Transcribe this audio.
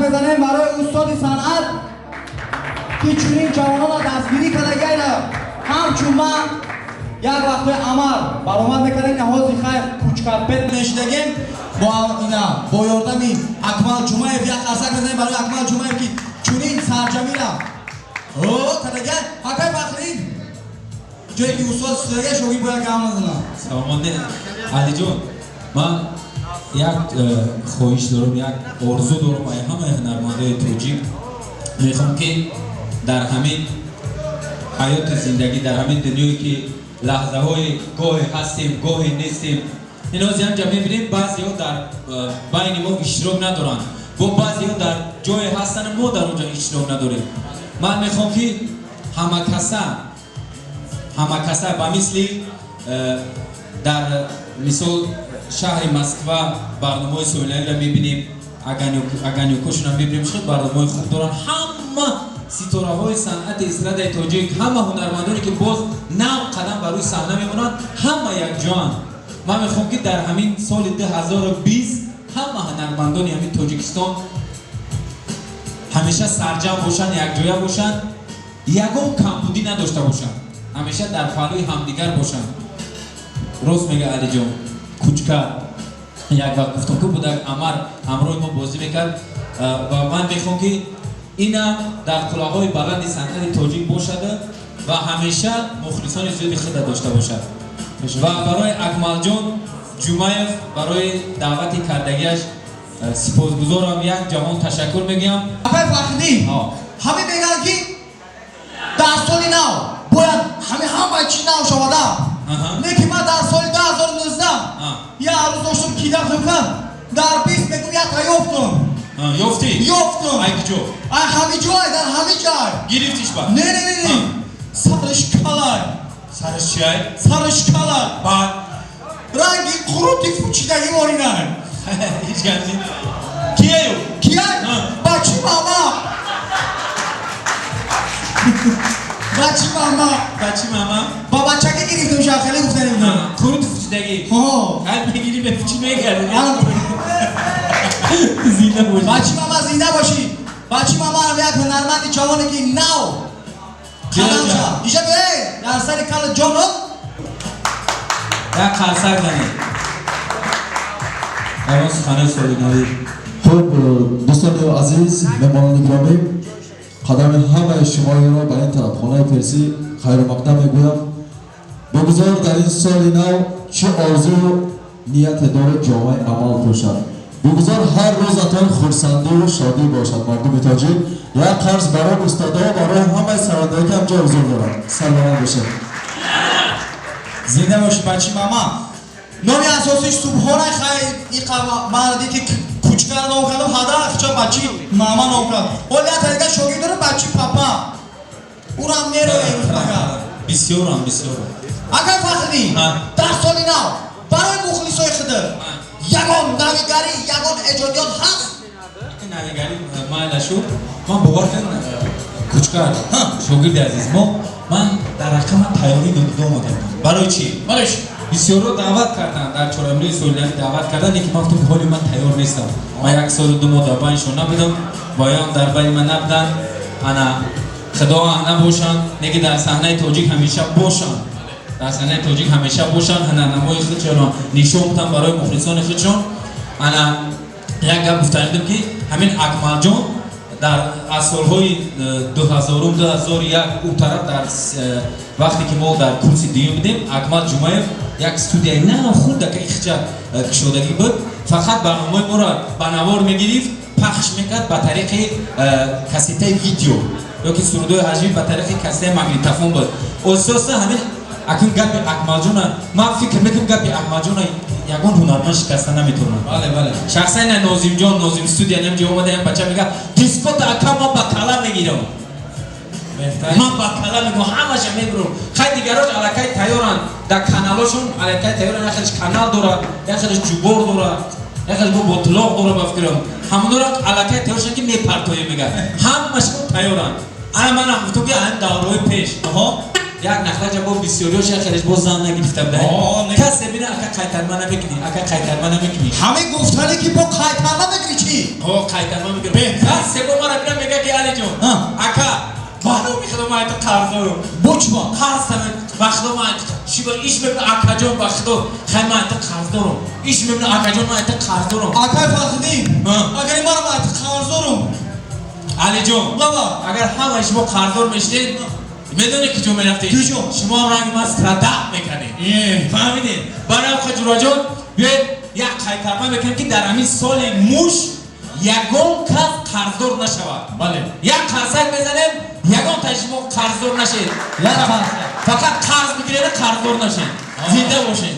Мезанем барои устоди санъат, ки чунин ҷавононро дастгирӣ кардагиайна. Ҳамчун ман як вақтҳои амал баромад мекардем, ҳозир хайр, кучкарпет мешидагем. Бо ина, бо ёрдами Акмал Ҷумаев. Як қарсак мезанем барои Акмал Ҷумаев, ки чунин сарҷамира о кардагиай. Акай Фахриддин, ҷое ки устод истодагиай, шогирд бояд гап назанад. Саломат. Алиҷон, ман як хоҳиш дорам, як орзу дорам. Ай ҳамаи ҳунармандои тоҷик мехоҳам, ки дар ҳамин ҳаёти зиндагӣ, дар ҳамин дунёе ки лаҳзаҳои гоҳе ҳастем, гоҳе нестем, ин ҳозир ҳамҷа мебинем, баъзеҳо дар байни мо иштирок надоранд, бо баъзеҳо дар ҷое ҳастанд, мо дар он ҷо иштирок надорем. Ман мехоҳам, ки ҳамакаса, ҳамакаса ба мисли дар мисол шаҳри Москва барномаҳои соилавиро мебинем, огонёк ошонро мебинем, чӣ барномаҳои хуб доранд. Ҳама ситораҳои санъати эстрадаи тоҷик, ҳама ҳунармандоне, ки боз нав қадам бар рӯи саҳна мемонанд, ҳама якҷоанд. Ман мехоҳам, ки дар ҳамин соли 2020 ҳама ҳунармандони ҳамин Тоҷикистон ҳамеша сарҷам бошанд, якҷоя бошанд, ягон камбудӣ надошта бошанд, ҳамеша дар паҳлӯи ҳамдигар бошанд. Рост мега Алиҷон. Кучка як вақт гуфтам, ку будак Амар ҳамроҳи мо бозӣ мекард. Ва ман мехоҳам, ки инам дар қуллаҳои баланди санъати тоҷик бошад ва ҳамеша мухлисони зиёди худа дошта бошад. Ва барои Акмалҷон Ҷумаев, барои даъвати кардагиаш сипосгузорам, як ҷаҳон ташаккур мегӯям. Акай Фахриддин, ҳаме мегӯянд, ки дар соли нав бояд ҳаме ҳамаи чи нав шавада. Не ки ман дар соли 2019 як рӯз доштам, кидафтам кан дар 20 мегум, як ёфтам. Ёфтӣ? Ёфтам. Ай куҷо? Ай ҳами ҷой, дар ҳами ҷай. Гирифтиш ба? Не, не, не, не, сараш калай. Сараш чиай? Сараш калай. Баъд? Ранги қурути фучидагӣ моринай. Ҳеҷ гап ни. Кияю? Кияй? Бачи мама, бачи мама. Бачи мама. Ба бачагӣ гирифтем, шахеле гуфтанем. Қурут фучидагӣ. Ҳо. Ҳай, мегирӣ, мепучӣ, мегардӣ. Зинда бошӣ. Бачи мама, зинда бошӣ. Бачи мама ҳам як ҳунарманди ҷавоне, ки нав қадам шад. Иша бе дар сари кала ҷоно. Як қарсак занед. Ягон суханои соли навӣ. Хуб, дӯстони азиз, меҳмонони гиромӣ, қадами ҳамаи шумоеро ба ин тарабхонаи ферсӣ хайрумақдам мегӯям. Бигузор дар ин соли нав чӣ орзую нияте доред, ҷомаи амал пӯшад. Бигузор ҳар рӯзатон хурсандиву шодӣ бошад. Мардуми тоҷик, як қарс барои устодо, барои ҳамаи сарояндаое, ки ҳамҷо ҳузур доранд. Саломат бошед. Зинда бошӣ, бачи мама. Номи асосиш Субҳона. Хай, иқа ман ки кучка ном кардам, ҳада хча бачи мама ном кардам. Оли як тариқа шогирд дора, бачи папа, урам мероя имрӯз пага. Бисёрам, бисёрам. Акай Фахриддин, дар соли нав барои мухлисои худ ягон навигарӣ, ягон эҷодиёт ҳаст? Навигарӣ майла шуд. Ман бовар кун, Кучка, шогирди азиз мо, ман дар ҳақиқат ман тайёрӣ додида омадам. Барои чӣ? Барои чӣ? Бисёрро даъват карданд, дар чорабинои солинавӣ даъват карданд, лекин ман гуфтам, ҳоли ман тайёр нестам. Ман як солу 2 моҳ дар байншон набудам, боям дар байни ман набуданд. Ана худо набошанд, неки дар саҳнаи тоҷик ҳамеша бошанд, дар саҳнаи тоҷик ҳамеша бошанд, ҳунарнамои худшонро нишон буданд барои мухлисони худшон. Ана як гап гуфтанидам, ки ҳамин Акмалҷон дар аз солҳои 2000-ум, 2001 ӯ тараф, дар вақте ки мо дар курси дуюм будем, Акмал Ҷумаев як студияи нав хурдака ихча кушодагӣ буд. Фақат барномаҳои моро ба навор мегирифт, пахш мекард ба тариқи кассетаи видео ё ки сурудҳои ҳаҷвӣ ба тариқи кассетаи магнитофон буд. Оҳиста оҳиста ҳамин акун гапи Акмалҷона, ман фикр мекунам, гапи Акмалҷона ягон ҳунарманд шикаста наметавонад. Бале, бале. Шахсан на Нозимҷон, Нозим студия намҷо омада, ям бача мега: «Дискота, ака, ман ба кала мегирам, ман ба кала мегирам, ҳамаша мебурам». Хай, дигарош аллакай тайёранд, дар каналошон аллакай тайёранд. Як хелеш канал дорад, як хелеш ҷубор дорад, як хелеш бо ботлоқ дорад. Ба фикрам, ҳамонора аллакай тайёр шудан, ки мепартоем, мега, ҳамашон тайёранд. Ана манам гуфтам, ки ҳамин давраҳои пеш. Як нахлаҷа бо бисёриёш, як хелеш бо зан нагирифта буда. Касе бина, ака, қайтарма намекунӣ, ака, қайтарма намекунӣ. Ҳамин гуфтане, ки бо қайтарма мекунӣ, чӣ? О, қайтарма мекунӣ. Беҳтар. Касе бо мара бина, мега, ки Алиҷон, ака, ба номи Худо, ман айта қарздорам. Бо чима? Қарз тама, ба Худо, ман шиба иш мебина, акаҷон, ба Худо, хай, ман айта қарздорам. Иш мебина, акаҷон, ман айта қарздорам. Акай Фарҳиддин, агар мара ман қарздорам. Алиҷон, лаба. Агар ҳамаи шумо қарздор мешидед, медонед, ки ҷо мерафтед? Куҷо? Шумо ҳам ранги ман страдать мекардед, фаҳмидед? Барои ҷураҷон, биёед, як қайтарма мекунем, ки дар ҳамин соли муш ягон кас қарздор нашавад. Бале. Як қарсак мезанем, ягон таи шумо қарздор нашед. Як қарсак. Фақат қарз бигиред, қарздор нашед, зинда бошед.